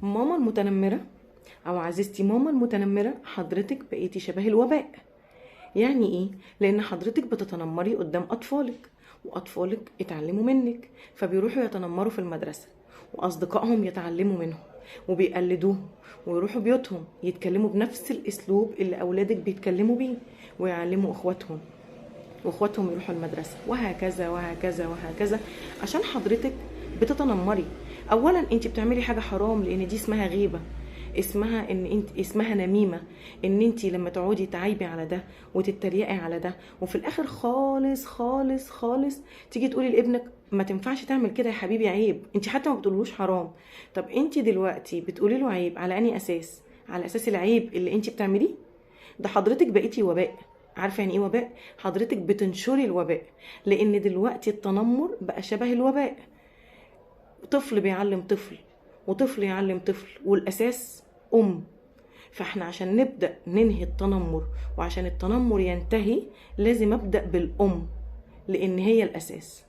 ماما المتنمرة أو عزيزتي ماما المتنمرة، حضرتك بقيتي شبه الوباء. يعني إيه؟ لأن حضرتك بتتنمري قدام أطفالك، وأطفالك اتعلموا منك، فبيروحوا يتنمروا في المدرسة، وأصدقائهم يتعلموا منهم وبيقلدوهم، ويروحوا بيوتهم يتكلموا بنفس الأسلوب اللي أولادك بيتكلموا بيه، ويعلموا إخواتهم، وإخواتهم يروحوا المدرسة، وهكذا وهكذا وهكذا. عشان حضرتك بتتنمري. أولا أنت بتعملي حاجة حرام، لأن دي اسمها غيبة، اسمها ان انت اسمها نميمة، ان انت لما تقعدي تعايبي على ده وتتريقي على ده، وفي الاخر خالص خالص خالص تيجي تقولي لابنك ما تنفعش تعمل كده يا حبيبي، عيب. انت حتى ما بتقولوش حرام. طب انت دلوقتي بتقولي له عيب على اني اساس؟ على اساس العيب اللي انت بتعمليه ده. حضرتك بقيتي وباء. عارفه يعني ايه وباء؟ حضرتك بتنشري الوباء، لان دلوقتي التنمر بقى شبه الوباء. طفل بيعلم طفل، وطفل يعلم طفل، والاساس ام. فاحنا عشان نبدا ننهي التنمر، وعشان التنمر ينتهي، لازم ابدا بالام، لان هي الاساس.